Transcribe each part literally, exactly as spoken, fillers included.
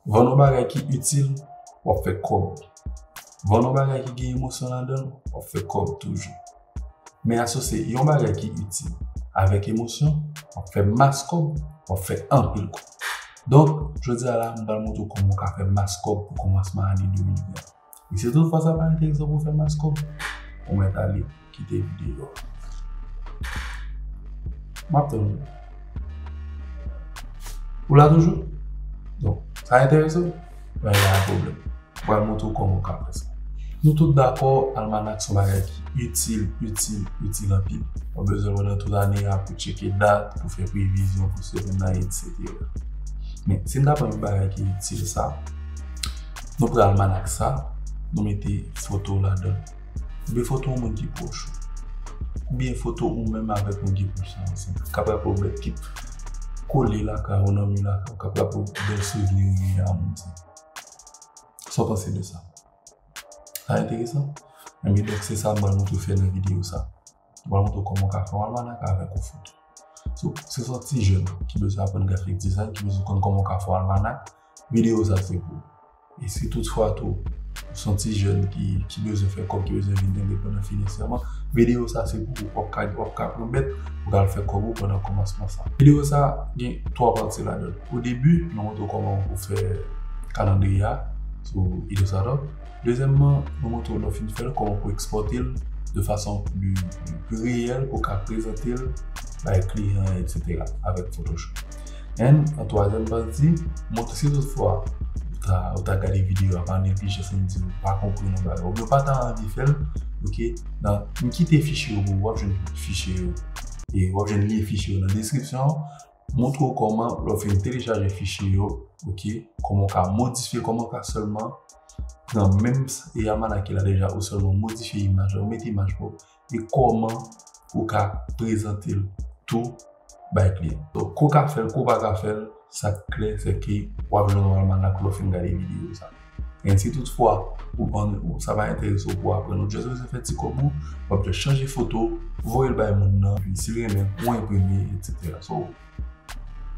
Vann yon bagay ki itil, w ap fè kòb. Vann yon bagay ki gen emosyon ladan l, w ap fè kòb toujou. Men asosye yon bagay ki itil avèk emosyon, w ap fè mas kòb, w ap fè anpil kòb. Donk, jodi a la, m pral montre w kòman w ka fè mas kòb pou kòmansman ane de mil ven an. E si toutfwa sa pa enteresan pou w fè mas kòb, ou mèt ale kite videyo a. M ap tann ou. Ou la toujou? Donk, sa enteresan w? Ben, pa gen pwoblèm. M pral montre w kòman w ka fè sa. Nou tout dakò, almanak se yon bagay ki itil, itil, itil anpil. Ou bezwen l pandan tout ane a pou tcheke dat, pou fè previzyon pou semèn nan, etsetera. Men, si n ta pran yon bagay ki itil sa, nou pran almanak sa, nou mete foto w ladan l. Oubyen foto yon moun ki pwòch ou. Oubyen foto ou menm avèk moun ki pwòch la ansanm. K ap raple w bèl, ki kole lakay ou, nan mi lakay ou, k ap raple w bèl souvni ou genyen a moun sa. Sa w panse de sa? Sa enteresan? Enben, donk, se sa m pral montre w fè nan videyo sa. M pral montre w kòman w ka fè yon almanak avèk yon foto. So, si w se yon ti jèn ki bezwen aprann graphic design, ki bezwen konn kòman w ka fè yon almanak, videyo sa se pou ou. E si toutfwa tou, ou se yon ti jèn ki, ki bezwen fè kòb, ki bezwen vin endepandan finansyèman, videyo sa se pou ou. W ap ka, w ap ka pran bèt, ou ka al fè kòb ou pandan kòmansman sa. Videyo sa gen twa pati ladan l. O debi, nou montre w kòman pou fè kalandriye a sou Illustrator. Dezyèmman, nou montre w lè w fin fè l, kòman pou ekspòte l de fason pli, pli reyèl, pou w ka prezante l bay kliyan, etsetera, avèk Photoshop. And, an twazyèm pati, montre si toutfwa ou ta, ou ta gade videyo a, pa neglijans, ann di ou pa konprann yon bagay, oubyen ou pa ta anvi fè l, oke, nan, m kite fichye yo pou ou, w ap jwenn fichye yo, e w ap jwenn lyen fichye yo nan deskripsyon an. Montre w kòman, lè w fin telechaje fichye yo, oke, kòman w ka modifye, kòman w ka sèlman pran menm s-, e almanak ki la deja, ou sèlman modifye imaj la, ou mete imaj pa w, e kòman ou ka prezante l tou bay kliyan. Donk, ke w ka fè l, ke w pa ka fè l, sa k klè, se ke w ap jwenn yon almanak lè w fin gade videyo sa. And si toutfwa, ou pa, ou, sa pa enterese w pou w aprann, ou just bezwen fè ti kòb ou, w ap just chanje foto, voye l bay moun nan, epi si l renmen, ou enprime, etsetera. So,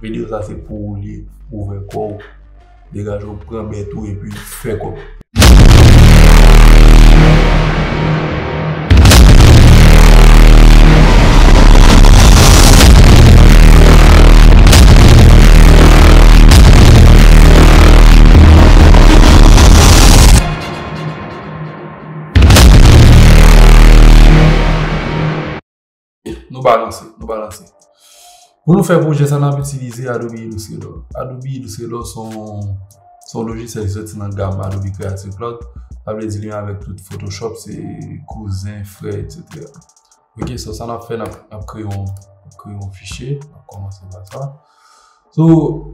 videyo sa se pou ou li, ouvè kò w, degaje w, pran bèt ou epi fè kòb. Nou balanse, nou balanse. Pou nou fè pwojè sa, n ap itilize Adobe Illustrator. Adobe Illustrator se yon, se yon lojisyèl ki soti nan gam Adobe Creative Cloud. Sa vle di li menm avèk tout Photoshop, se kouzen, frè, etsetera. Ok, so sa n ap fè, n ap, n ap kreye yon, n ap kreye yon fichye, n ap kòmanse pa sa. So,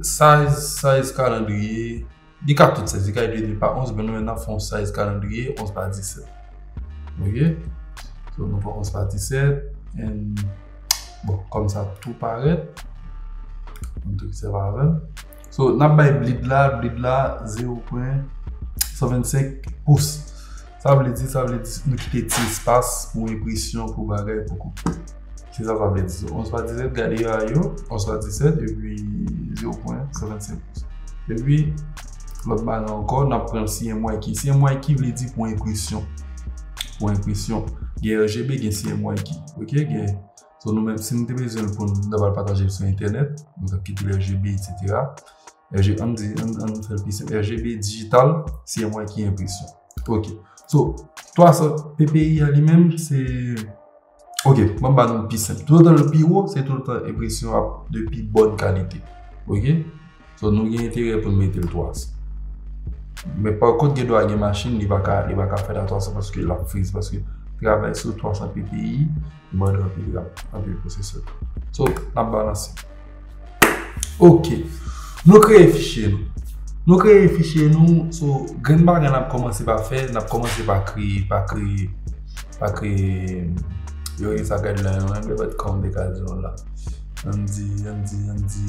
size, size kalandriye, li ka tout size, li ka de de pa onz, men nou menm n ap fè yon size kalandriye onz pa disèt. Ok? So, nou pran onz pa disèt, and, bon, kòm sa tou parèt, nou tou ki sèvi avè l. So, n ap bay bleed la, bleed la, zewo pwen san vennsenk pous. Sa vle di, sa vle di, nou kite ti espas pou enpresyon, pou bagay, pou koup. Se sa sa vle di. So, onz pa disèt, gade yo a yo, onz pa disèt, epi zewo pwen san vennsenk pous. Epi, lòt bagay ankò, n ap pran C M Y key. C M Y key vle di pou enpresyon. Pou enpresyon. Gen R G B, gen C M Y key. Ok, gen. So, nou menm, si nou te bezwen l pou nou, nou ta pral pataje l sou entènèt, nou t ap kite l R G B, etsetera. R G, ann di, ann, ann fè l pi senp. R G B digital, C M Y key enpresyon. Ok. So, twa san P P I a li menm, se, ok, ban m ba nou pi senp. Toutotan l pi wo, se toutotan enpresyon ap de pi bòn kalite. Ok? So, nou gen enterè pou n mete l twa san. Men pa kont, gen dwa gen machin, li pa ka, li pa ka fè l a twa san paske l ap friz, paske travay sou twa san P P I, li mande anpil RAM, anpil pwosesè. So, n ap balanse. Ok. Nou kreye fichye nou. Nou kreye fichye nou, so, grenn bagay n ap kòmanse pa fè, n ap kòmanse pa kreye, pa kreye, pa kreye, yo rele sa guideline, mwen, men pa kòman m te ka di nou la. Ann di, ann di, ann di,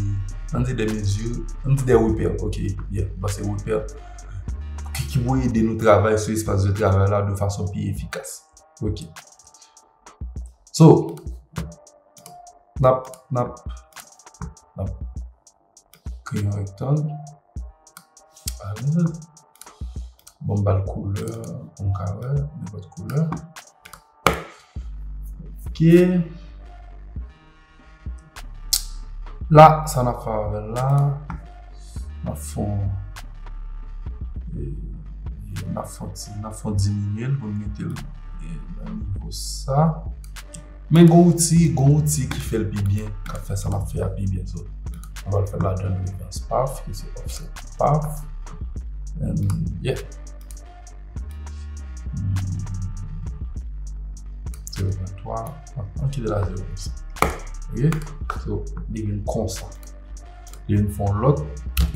ann di de mezi, ann di de repè, ok, yeah, ba se repè ki, ki pou ede nou travay sou espas de travay la de fason pi efikas. Ok. So, n ap, n ap, n ap kreye yon rektang. Bon, m ba l koulè, pou m ka wè, nenpòt koulè. Ok. La, sa n ap fè avè l la, n ap fè yon, e, n ap fè yon ti, n ap fè yon diminye l pou n mete l, e, nan nivo sa. Men gon wouti, gon wouti ki fè l pi byen, k ap fè sa n ap fè a pi byen. So, nou pral fè ladan l referans path, ki se offset path. And, yeah. Hmm. Zewo pwen twa. An, an kite la zewo pwen senk. Ok? So, li vin konsa. Li vin fè yon lòt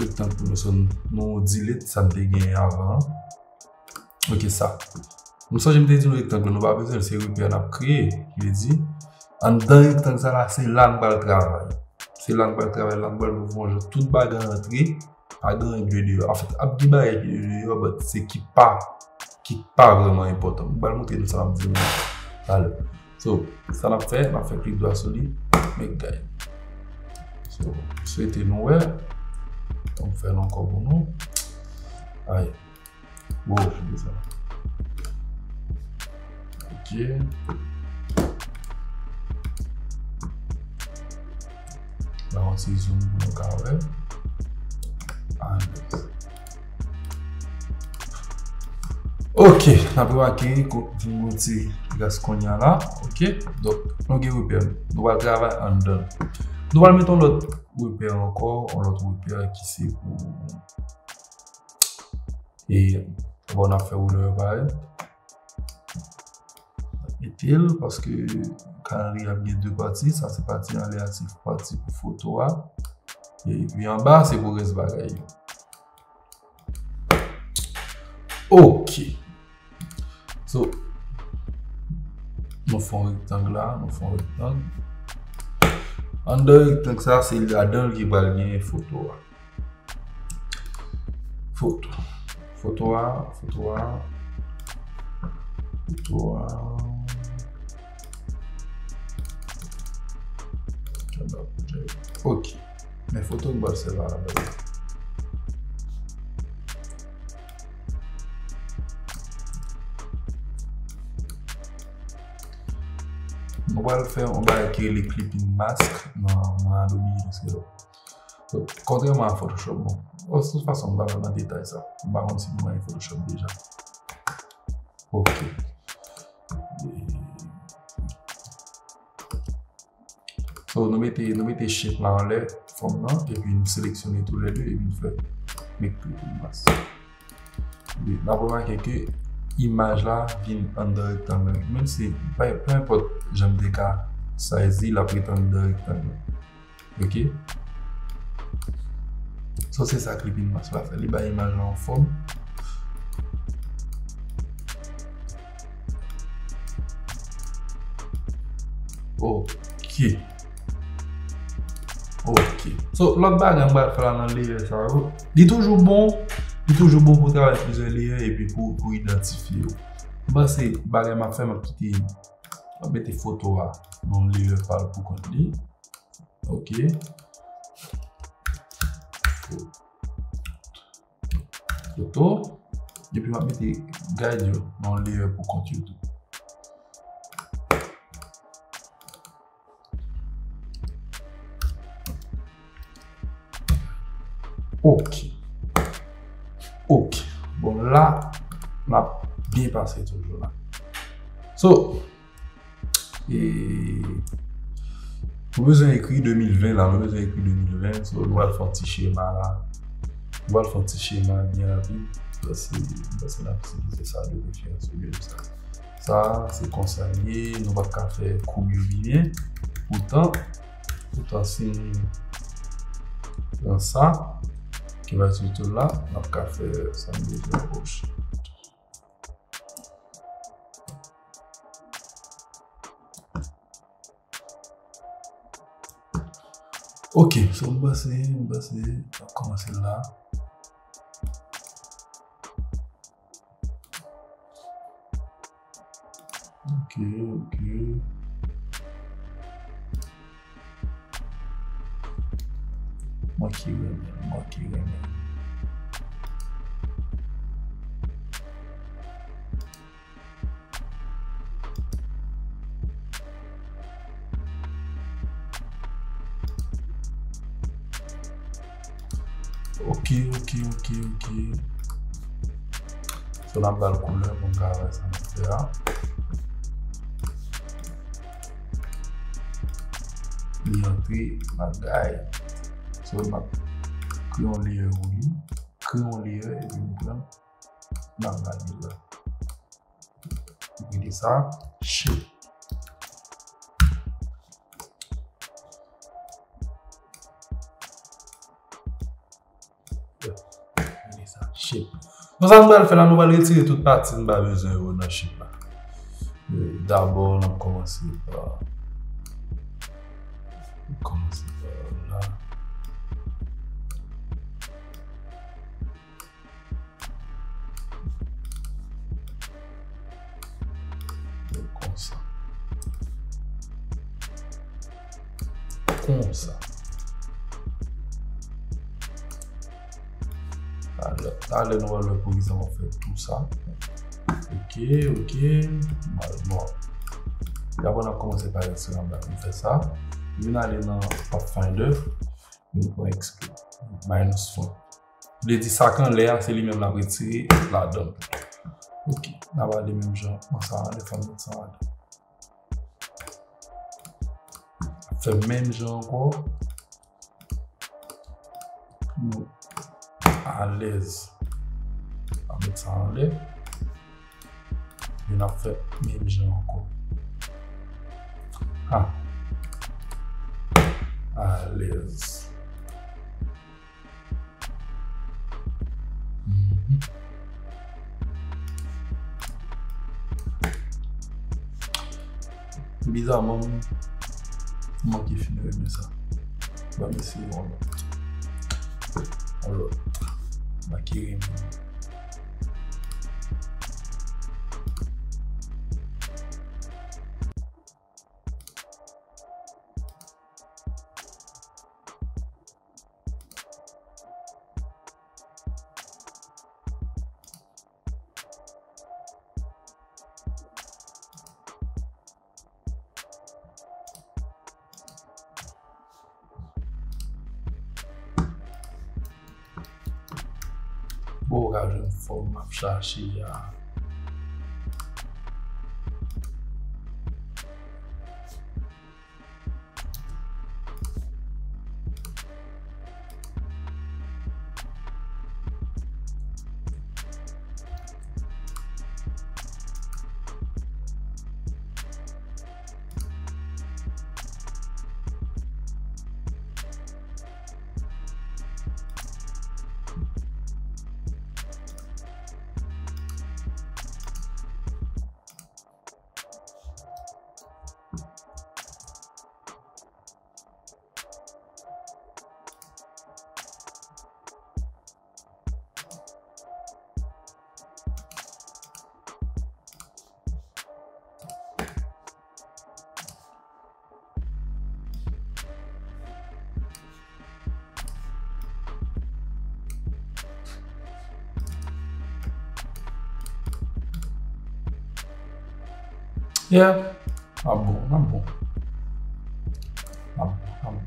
rektang pou nou. So, nou delete sa n te genyen avan an. Ok, sa. M sonje m te di nou rektang lan, nou pa bezwen l, se repè n ap kreye. Ki vle di, anndan rektang sa la, se la n pral travay. Se la n pral travay, la n pral fè yon jan tout bagay rantre, pa gen anyen ki dwe deyò. Anfèt, ap gen bagay ki dwe deyò, but se ki pa, ki pa vrèman enpòtan. M pral montre nou sa m ap di nou talè. So, sa n ap fè, n ap fè klik dwa sou li, make guide. So, swete nou wè. Ann fè l ankò pou nou. Ay. Bon, se sa. Ok. La, yon ti zoom pou nou ka wè. Alèz. Ok, n ap remake, ko-, vin yon ti gras kounye a la. Ok, donk, nou gen repè. Nou pral travay anndan. Nou pral mete yon lòt repè ankò, yon lòt repè ki se pou E, bon, n ap fè roulè yo parèt. Mete l, paske kalandriye ap gen de pati. Sa se pati anlè a, se pati pou foto a. Epi anba, se pou rès bagay yo. Ok. So, nou fè yon rektang la, nou fè yon rektang. Anndan rektang sa, se ladan l ki pral gen foto a. Foto. Foto a, foto a, foto a. Ok. Men foto m pral sèvi a la baz. Nou pral fè yon bagay ki rele clipping mask nan, nan Adobe Illustrator. So, kontrèman a Photoshop, bon, bon, de tout fason, m pa pral nan detay sa. M pa konn si nou konn Photoshop deja. Ok. So, nou mete, nou mete shape la anlè fòm nan, epi nou seleksyone toulède, epi nou fè make clipping mask. Epi, n ap remake ke imaj la vin anndan rektang lan. Menm si, pe, pe enpòt jan m te ka size li, l ap ret anndan rektang lan. Ok? So, se sa clipping mask la fè. Li bay imaj la yon fòm. Ok. Ok. So, lòt bagay m pral fè la nan layer sa yo. Li toujou bon, li toujou bon pou travay plizyè layer epi pou, pou idantifye yo. M panse bagay m ap fè, m ap kite, m ap mete foto a nan yon layer pa l pou kont li. Ok. Foto. Epi m ap mete guide yo nan yon layer pou kont yo tou. Ok. Ok. Bon, la, n ap byen pase toujou la. So, E, nou bezwen ekri de mil ven la, nou bezwen ekri de mil ven, so nou pral fè yon ti chema la. Nou pral fè yon ti chema byen rapid, paske, paske n ap itilize sa de preferans olye de sa. Sa, se konsa l ye, nou p ap ka fè koub yo pi byen. Poutan, poutan, si n pran sa, ki va sou tou la, n ap ka fè sa n bezwen. Ok, so m panse, m panse, n ap kòmanse la. Ok, ok. Mwen ki renmen, mwen ki renmen. Ok, ok, ok, ok. So, n ap ba l koulè pou n ka wè sa n ap fè a. Li antre, bagay. So, n ap kreye yon layer pou li. Kreye yon layer, epi nou pran, n ap lage l la. Rele sa shape. Rele sa shape. Bon, sa nou pral fè la, nou pral retire tout pati nou pa bezwen yo nan shape la. Dabò, n ap kòmanse pa, kòmanse pa la. Konsa. Konsa. Talè, talè nou pral wè pou ki sa m ap fè tou sa. Ok, ok. Bon. Dabò n ap kòmanse pa retire anba. Nou fè sa. Vin ale nan Pathfinder. Nou pran exclude. Minus font. Vle di sa k anlè a, se li menm l ap retire ladan l. Ok, n ap ale menm jan an sa anlè, fè m met sa anlè. Fè menm jan ankò. Nou alèz. N ap met sa anlè. Epi n ap fè menm jan ankò. Ah. Alèz. Mhm. Bizaman, m manke fin renmen sa. Ban m eseye yon lòt. Yon lòt. M manke renmen. Bon, w ka jwenn fòm m ap chache a. Yeah. N ap bon, n ap bon. N ap bon, n ap bon.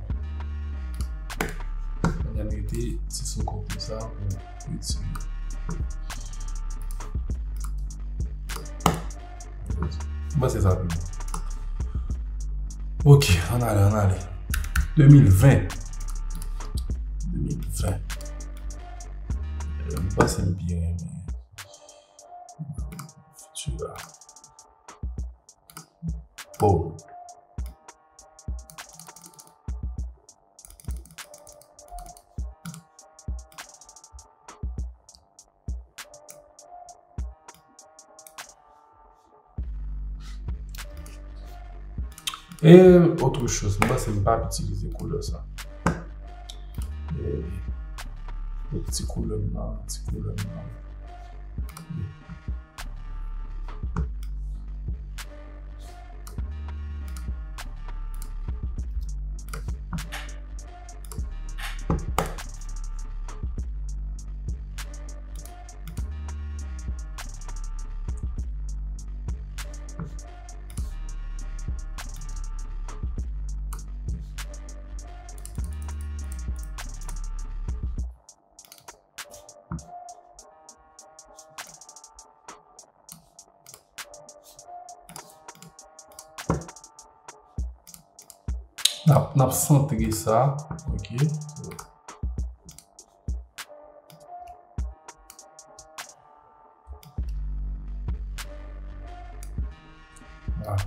Mwen mete ti sou kote sa pou retire. M panse sa pi bon. Ok, ann ale, ann ale. De mil ven. De mil ven. M panse m pi renmen Futura. Boom. E otre choz, m panse m p ap itilize koulè sa. E, ti koulè m nan, ti koulè m nan. N ap, n ap santre sa. Ok. Vwala.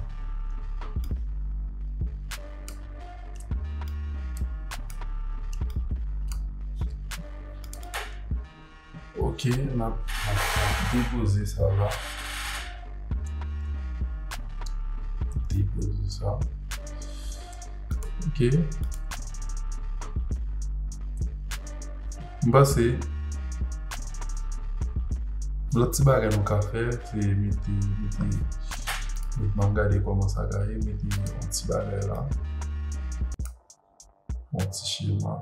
Ok, n ap, n ap, n ap depoze sa la. Depoze sa. Ok. M panse lòt ti bagay nou ka fè, se mete, mete, mete, n ap gade kòman sa ka ye, mete yon ti bagay la. Yon ti chema.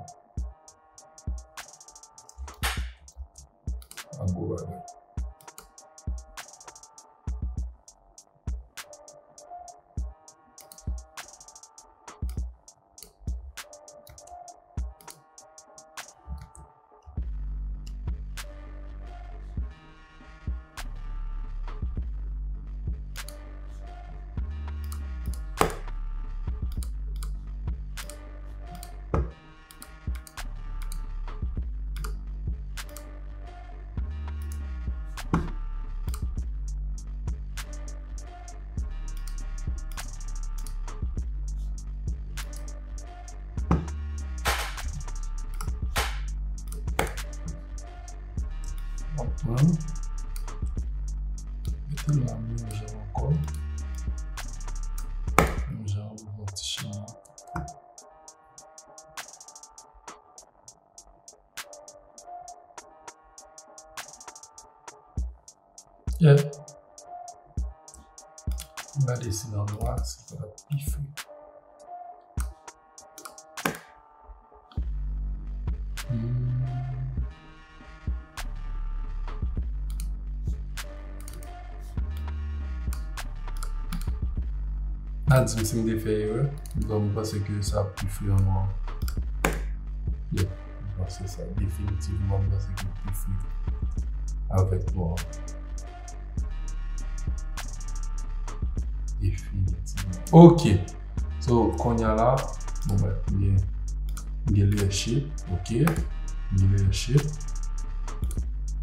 Yon gwo bagay. Mwen pran, mete l la menm jan ankò. Menm jan pou fè yon ti chema. Yeah. Gade si nan nwa, si sa pi fre. Hmm. Pa di m si m te fè erè. Bon, m panse ke sa pi fre an nwa. Yeah, m panse sa definitivman, m panse ke l pi fre avèk nwa. Definitivman. Ok. So, kounye a la, bon, bref, m gen, m gen layer shape, ok. M gen layer shape.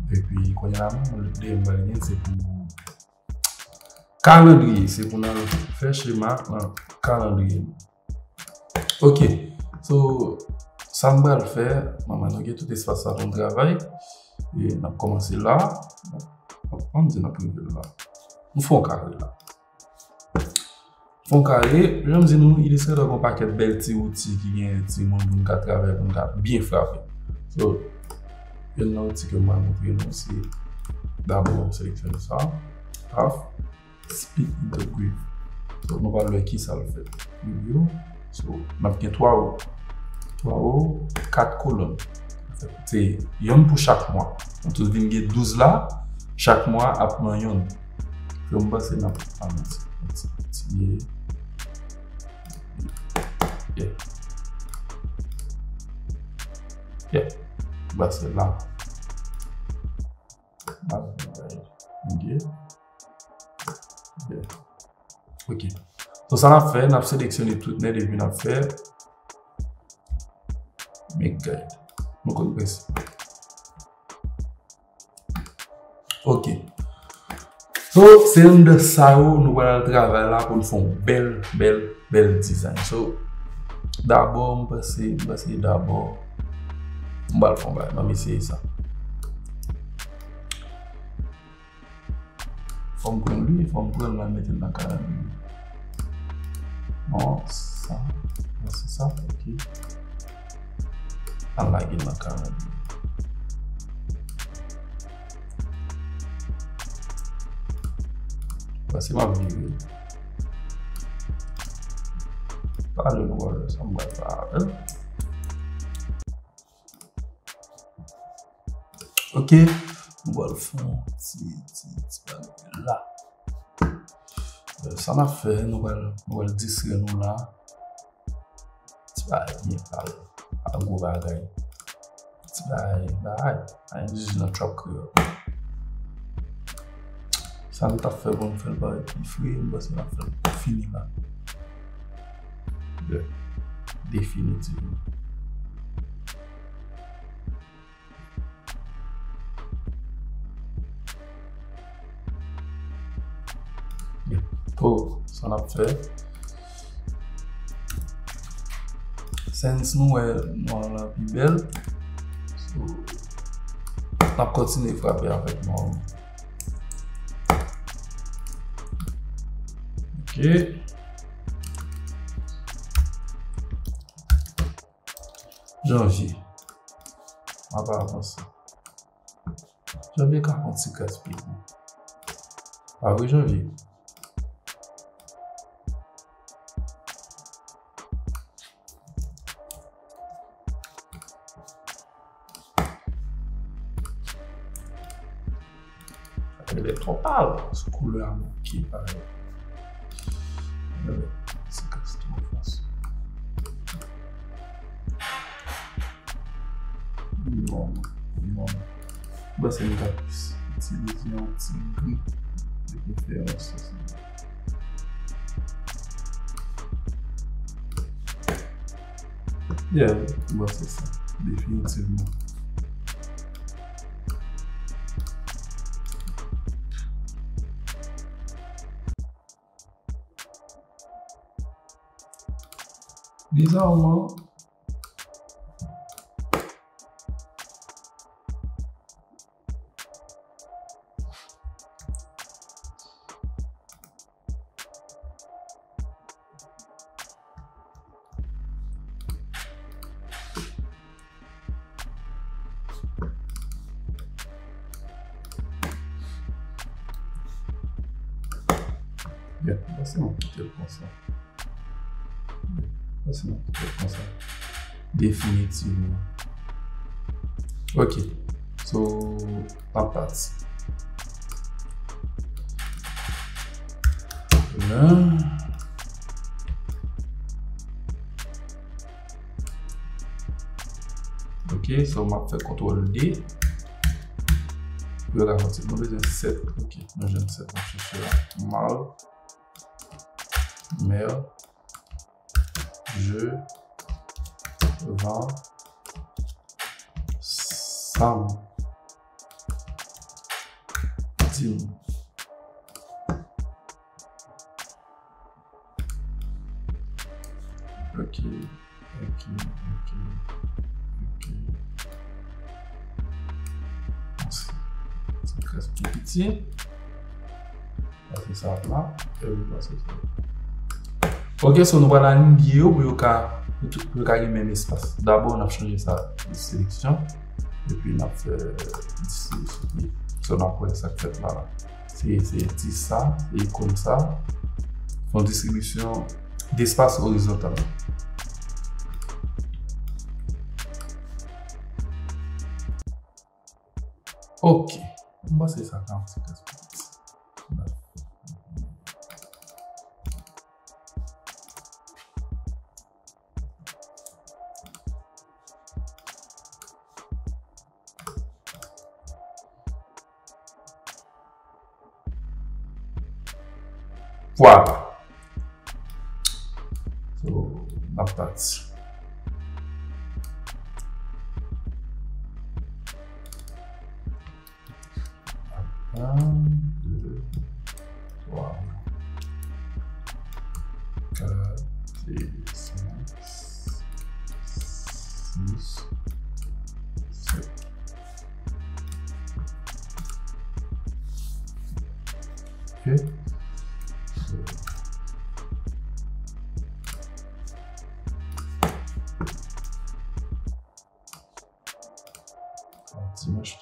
Epi, kounye a la, menm, dèyè m pral gen, se pou kalandriye, se pou n al fè chema nan kalandriye nou. Ok, so, sa m pral fè, manman, nou gen tout espas sa pou n travay. E n ap kòmanse la. Bon, m di n ap rive la. Nou fè yon kare la. Fè yon kare, jan m di nou, Illustrator gen yon pakèt bèl ti outi ki gen ti moun pou n ka travay, pou n ka byen frape. So, youn nan outi ke m pral montre nou, se dabò seleksyone sa. Paf. Split into grid. So, nou pral wè kisa l fè. Preview. So, n ap gen twa wo. Twa wo, kat kolòn. Se yonn pou chak mwa. An tou, vin gen douz la, chak mwa ap pran yonn. So, m panse n ap, an, ti, ti, ti, yeah. Yeah. M panse la. Ok. Ok. So, sa n ap fè, n ap seleksyone tout nèt epi n ap fè make guide. Nou konn prensip. Ok. So, se anndan sa yo nou pral al travay la pou n fè yon bèl, bèl, bèl dizay. So, dabò, m panse, m panse dabò, m pral fè yon bagay. Ban m eseye sa. Fò m pran li, fò m pran l la, mete l nan kalandriye. Non, sa, non, se sa, ok. Al lage l nan kalandriye. Paske m ap vire. Pale nou wè sa m pral fè avè l. Ok, nou pral fè yon ti, ti, ti bagay la. Euh, sa n ap fè, nou pral, nou pral distrè nou la. Ti bagay byen pale. Pa gwo bagay. Ti bagay, bagay. Anyen jis nan trap kreyòl. Sa n t ap fè pou n fè l parèt pi fre, m panse n ap fè l pou fini la. Yeah. definitivman. Pou sa n ap fè, since nou wè nwa lan pi bèl, so, n ap kontinye frape avèk nwa lan. Ok. Janvye. Mwen pa avanse. Janvye ka fè yon ti kras pitit. Pa vre, Janvye? Sa genlè twò pal, paske koulè a manke parèt. Genlè ti kras twò fòs. Non, non. Bon, se m ka plis itilize yon ti gri de preferans. Yeah, bon, se sa. Definitivman. Bizarman, yeah, se mwen ki te konsa. Pase nan tout konsa. Definitivman. Ok. So, n ap pati. La. Ok, so m ap fè kontwòl D. Pou yo ka kontinye. Nou bezwen sèt. Ok, nou jwenn sèt. N ap chèche la. Mal. Mèl. Je vends Sam. Dim. Ok, ok, ok, ok. Ti kras pi piti. Pase sa la, epi pase sa. Ok, so nou pral alinye yo pou yo ka, pou yo ka gen menm espas. Dabò, n ap chanje sa de seleksyon, epi n ap fè dis seleksyon. So, n ap wè sa k fèt la, la. Se, se dis sa, se ikòn sa. Fè yon distribisyon despas orizontal. Ok. M panse sa ka yon ti kras pitit. Vwala. So, n ap pati. Atann, de, twa, kat, senk, sis, sèt. Ok. Dimanch.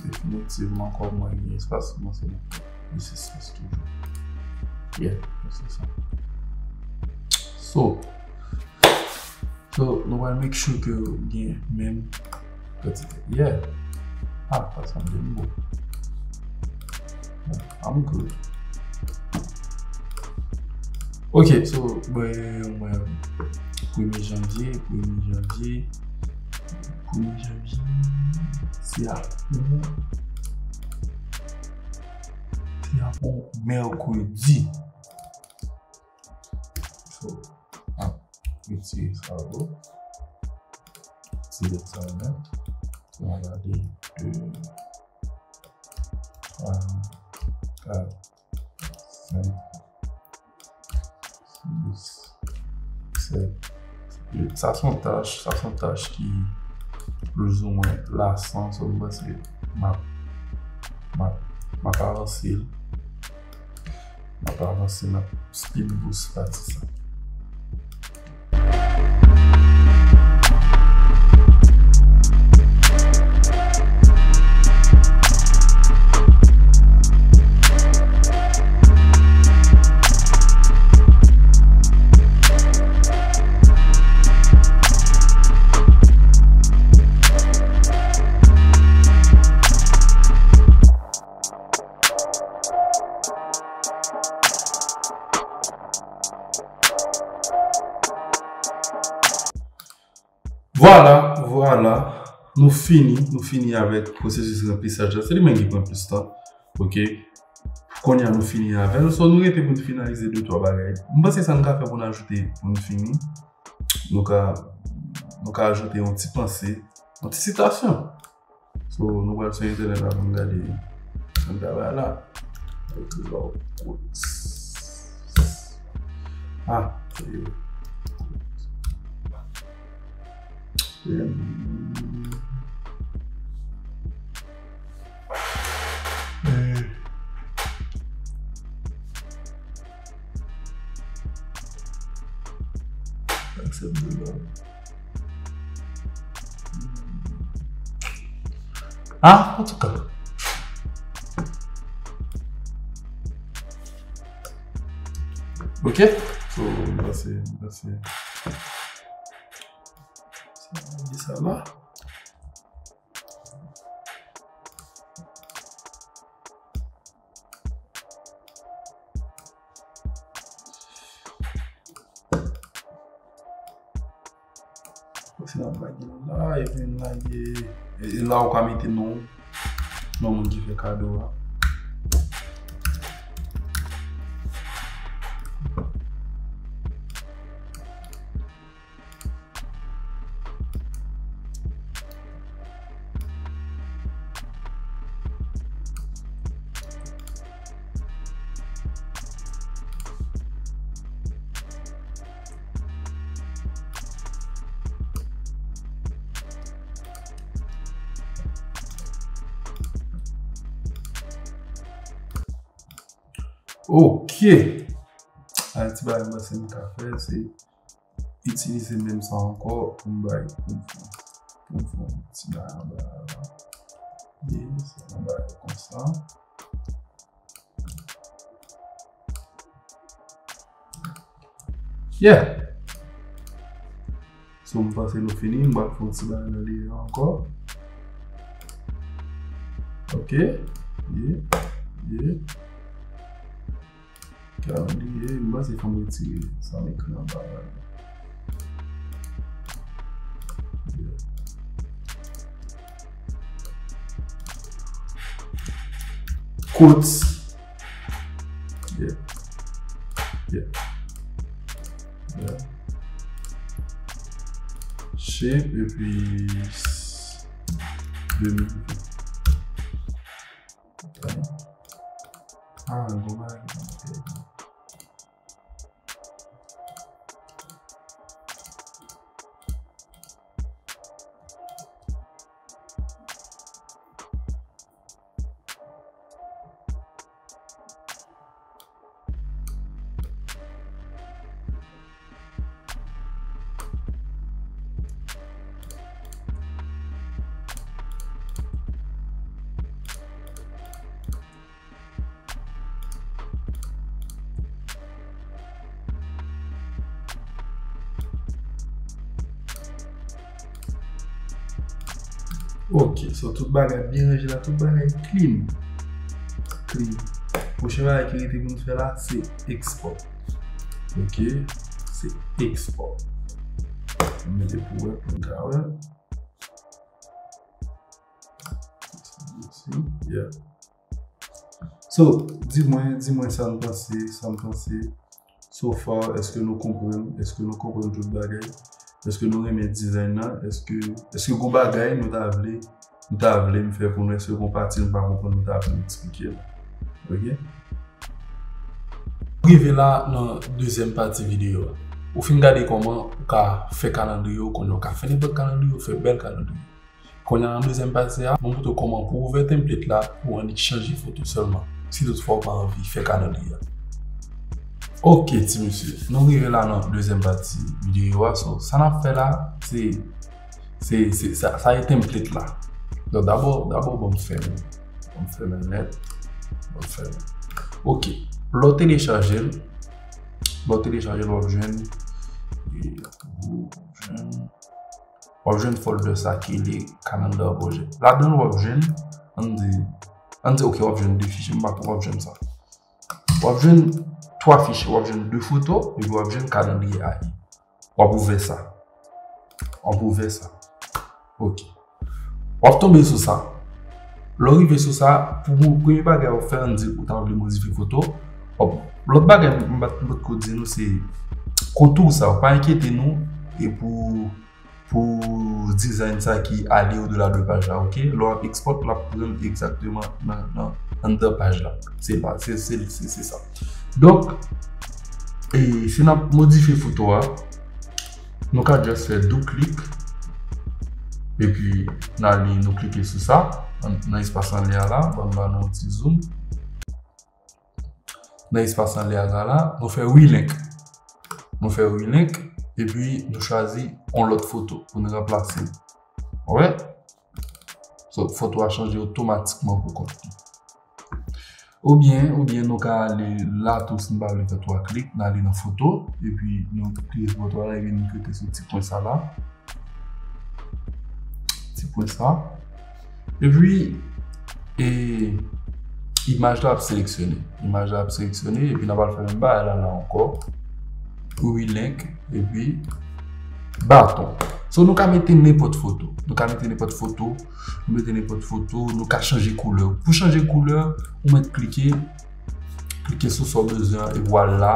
Definitivman, kòm mwen gen espas, mwen se nan plis espas toujou. Yeah, se sa. So, so, nou pral make sure ke yo gen menm kantite. Yeah. Ah, pa sanble m bon. I'm good. Ok, so, mwen, mwen, premye janvye, premye janvye, premye janvye, se a, se a, mèkredi. So, ap retire sa yo. Retire sa yo menm. N a gade de, twa, kat, senk, sis, sèt, uit. Sa se yon tach, sa se yon tach ki plizoumwen lasan, so m panse m ap, m ap, m ap avanse l. M ap avanse, m ap speed boost pati sa. Vwala, vwala. Nou fini, nou fini avèk pwosesis ranplisaj la. Se li menm ki pran plis tan. Ok. Kounye a nou fini avè l. So, nou rete pou n finalize de twa bagay. M panse sa n ka fè pou n ajoute, pou n fini. Nou ka, nou ka ajoute yon ti panse, yon ti sitasyon. So, nou pral sou entènèt la pou n gade sa n travay la. Ekri lò quotes. Ah, se yo. Aksepte lò. Ah, antouka. Ok. So, m panse, m panse. Sa la. Fòk se nan bagay la, epi n lage, e, e la ou ka mete non, non moun ki fè kado a. Ok. A, ti bagay m panse m ka fè, se itilize menm sa ankò pou m bay, pou m fè, pou m fè yon ti bagay anba la. Yes, anba konsa. Yeah. So, m panse nou fini. M pral fè yon ti bagay nan dèyè ankò. Ok. Yeah. Yeah. Kalandriye, m panse fò m retire sa m ekri anba la. Quotes. Yeah. Yeah. Yeah. Shape, epi de mil. Ah, bon bagay. Ok, so tout bagay byen ranje la, tout bagay clean. Clean. Pwochen bagay ki rete pou nou fè la, se export. Ok, se export. Mwen mete pou wè, pou n ka wè. Yeah. So, di mwen, di mwen sa n panse, sa n panse. So far, èske nou konprann, èske nou konprann tout bagay? Èske nou renmen design nan? Èske, èske gon bagay nou ta vle, nou ta vle m fè pou nou? Èske gon pati nou pa konprann nou ta vle m eksplike? Ok? Rive la nan dezyèm pati videyo a. Ou fin gade kòman ou ka fè kalandriye, ou konnen ou ka fè nenpòt kalandriye, ou fè bèl kalandriye. Kounye a nan dezyèm pati a, mwen montre w kòman pou w ouvè template la, pou w annik chanje foto sèlman, si toutfwa w pa anvi fè kalandriye a. Ok, ti mesye, nou rive la nan dezyèm pati videyo a. So, sa n ap fè la, se, se, se, sa, sa e template la. Donk, dabò, dabò, ban m fèmen. Ban m fèmen nèt. Ban m fèmen. Ok, lè w telechaje l, lè w telechaje l, w ap jwenn, e, w ap jwenn w ap jwenn folder sa ki rele Calendar Project. Ladan l, w ap jwenn, ann di, ann di, ok, w ap jwenn de fichye, m pa kwè w ap jwenn sa. W ap jwenn twa fichye, w ap jwenn de foto, epi w ap jwenn kalandriye a. W ap ouvè sa. W ap ouvè sa. Ok. W ap tonbe sou sa. Lè w rive sou sa, pou mo-, premye bagay w ap fè, ann di ou ta vle modifye foto. W ap, lòt bagay m, m pa t, m pa t ko di nou se kontou sa. Pa enkyete nou, e pou pou design sa ki ale odela de paj la, ok? Lè w ap export, l ap pran l egzakteman nan, nan, anndan paj la. Se la, se, se, se, se sa. Donk, e, si n ap modifye foto a, nou ka just fè doub klik, epi n ale, nou klike sou sa, nan, nan espas anlè a la, ban m ba nou yon ti zoom. Nan espas anlè a la, nou fè relink. Nou fè relink, epi nou chwazi yon lòt foto pou nou ranplase l. Alright? So, foto a chanje otomatikman pou kont li. Oubyen, oubyen nou ka ale la tou, si nou pa vle fè twa klik, nou ale nan foto, epi nou klike sou foto a la, epi nou klike sou ti pwen sa la. Ti pwen sa. Epi, e, imaj la ap seleksyone. Imaj la ap seleksyone, epi n ap al fè menm bagay la, la ankò. Relink, epi baton. So, nou ka mete nenpòt foto. Nou ka mete nenpòt foto. Nou mete nenpòt foto. Nou ka chanje koulè. Pou chanje koulè, ou mèt klike. Klike sou sa w bezwen an, epi w al la.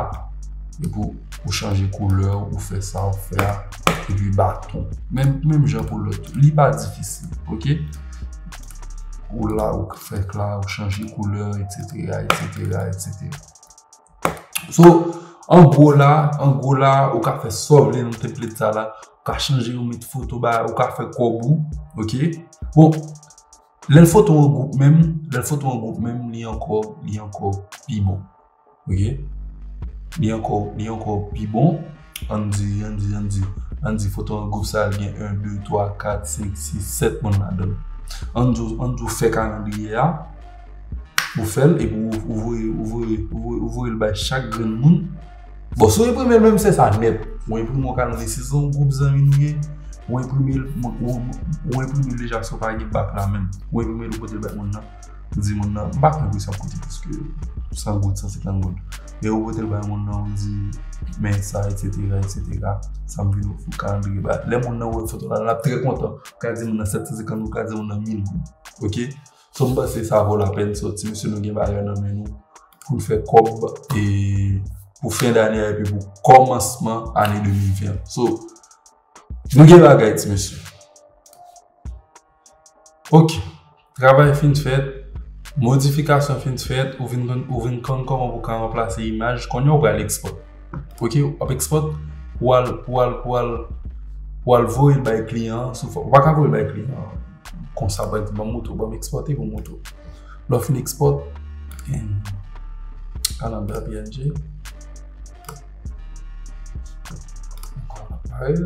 Epi w, ou chanje koulè, ou fè sa, ou fè a. Epi baton. Menm, menm jan pou lòt. Li pa difisil, ok? Ou la, ou fè la, ou chanje koulè, etsetera, etsetera, etsetera. So, an gwo la, an gwo la, ou ka fè sa w vle nan template sa la. Ou ka chanje, ou met foto ba, ou ka fè kòb ou, ok? Bon, lè l foto an gwoup menm, lè l foto an gwoup menm, li ankò, li ankò pi bon. Ok? Li ankò, li ankò pi bon. Ann di, ann di, ann di, ann di foto an gwoup sa, l gen en, de, twa, kat, senk, sis, sèt moun ladan l. Ann di, ann di w fè kalandriye a, ou fè l, epi ou, ou voye, ou voye, ou voye, ou voye l bay chak grenn moun. Bon, si w enprime l menm, se sa nèt. Ou enprime yon kalandriye, si se yon gwoup zanmi nou ye, ou enprime l, ou, ou, ou enprime l deja, si w pa gen bak la menm. Ou enprime l, ou pote l bay moun nan. Ou di moun nan, m pa pran enpresyon kote, paske san goud, san senkant goud. E ou pote l bay moun nan, ou di, men sa, etsetera, etsetera. Sa m vin ofri w kalandriye ba. Lè moun nan wè foto la, l ap trè kontan. Ou ka di moun nan sèt san senkant goud, ou ka di moun nan mil goud. Ok? So, m panse sa vo lapèn. So, ti mesye, nou gen bagay nan men nou pou n fè kòb e pou fen dane a epi pou kòmansman ane de mil ven an. So, nou gen bagay, ti mesye. Ok. Travay fin fèt, modifikasyon fin fèt, ou vin konn, ou vin konn kòman pou ka ranplase imaj. Kounye a ou pral export. Ok, w ap export, ou al, ou al, ou al, ou al voye l bay kliyan an sou fò-, ou pa ka voye l bay kliyan an konsa, pa egzanp, ban m montre w, ban m ekspòte pou m montre w. Lè w fin export, en, calendar P N G. Ankò l ap parèt.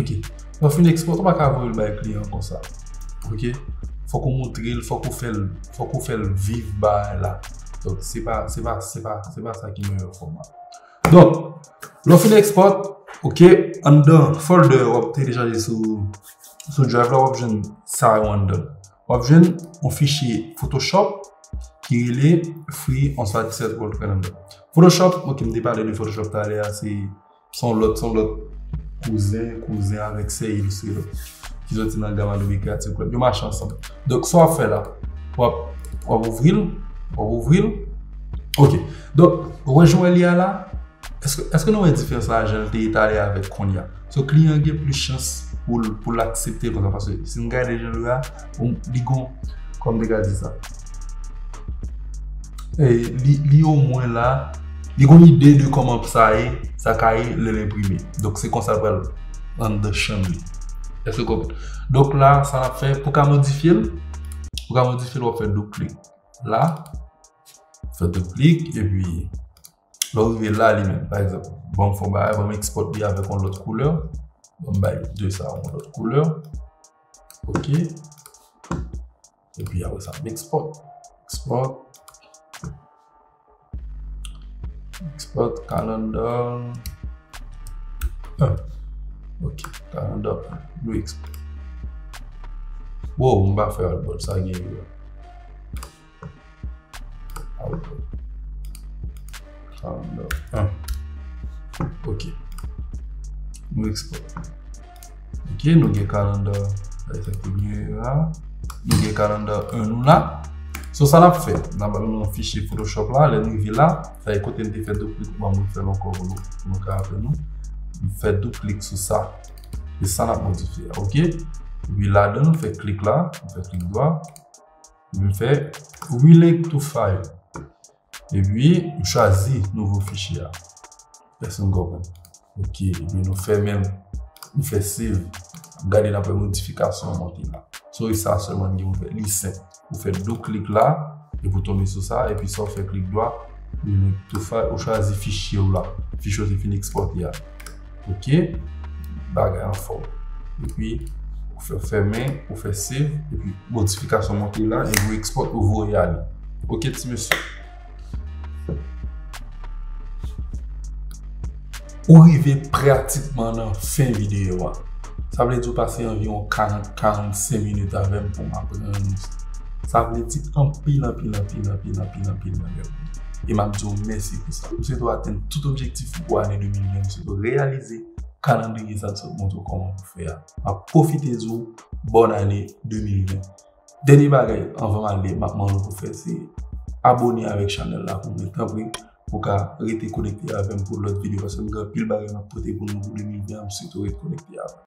Ok. Lè w fin export, ou pa ka voye l bay kliyan konsa. Ok? Fòk ou montre l, fòk ou fè l, fòk ou fè l viv bagay la. Donk, se pa, se pa, se pa, se pa sa ki meyè fòma. Donk, lè w fin export, ok, anndan folder w ap telechaje sou, sou drive la, w ap jwenn sa yo anndan. W ap jwenn yon fichye Photoshop, ki rele Free One Swadisèt Gold Calendar. Photoshop, ok, m te pale de Photoshop talè a, se se yon lòt, se yon lòt kouzen, kouzen avèk sè Illustrator ki soti nan gam Adobe Creative Cloud. Yo mache ansanm. Donk, sa w ap fè la, w ap, w ap ouvri l, w ap ouvri l. Ok. Donk, ou wè jan w wè li a la? Èske, èske nou wè diferans la, jan l te ye talè avèk kounye a? So, kliyan an gen plis chans pou l, pou l aksepte l konsa, paske si n gade jan l ye a, ou, li gon, kòman m te ka di sa? E, li, li omwen la, li gon ide de kòman sa ye, sa ka ye lè l enprime. Donk, se konsa l pral anndan chanm li. Èske w konprann? Donk la, sa n ap fè, pou ka modifye l, pou ka modifye l, w ap fè doub klik la, fè doub klik, epi lè w rive la, li menm, pa egzanp, ban m fè yon bagay, ban m export li avèk yon lòt koulè, ban m bay de sa yon lòt koulè, ok, epi apre sa, m export, export, export calendar un. Ok, calendar un. Nou export. Wow, m pa fè artboard, sa gen erè. Artboard. Calendar un. Ok. Nou export. Ok, nou gen calendar, sa ki gen la. Nou gen calendar un nou la. So, sa n ap fè, n ap al nan fichye Photoshop la, lè n rive la, sa e kote n te fè doub klik, ban mwen fè l ankò pou nou, pou nou ka raple nou. M fè doub klik sou sa. E sa n ap modifye a, ok? Epi ladan nou fè klik la, nou fè klik dwa, epi m fè relink to file. Epi, m chwazi nouvo fichye a. Èske nou konprann? Ok, epi nou fèmen l, nou fè save. Gade n ap wè modifikasyon an monte la. So, e sa sèlman n gen pou fè. Li senp. Ou fè doub klik la, epi w tonbe sou sa, epi sa w fè klik dwa, relink to file, ou chwazi fichye w la. Fichye w te fin ekspòte a. Ok, bagay anfòm. Epi, ou fè fèmen, ou fè save, epi modifikasyon monte la, epi ou ekspòt, ou voye ale. Ok, ti mesye. Ou rive pratikman nan fen videyo a. Sa vle di ou pase anviwon karant, karannsenk minit avè m pou m aprann ou. Sa vle di anpil, anpil, anpil, anpil, anpil, anpil nan rèv ou. E m ap di w mèsi pou sa. M swete w atenn tout objektif ou pou ane de mil ven. M swete w reyalize kalandriye sa m sot montre w kòman pou fè a. M ap pwofite di w bòn ane de mil ven. Dènye bagay, anvan m ale, m ap mande w pou fè, se abone avèk chanèl la pou mwen, tanpri, pou w ka rete konekte avè m pou lòt videyo, paske m gen anpil bagay m ap pote pou nou pou de mil ven an, m swete w ret konekte avè m.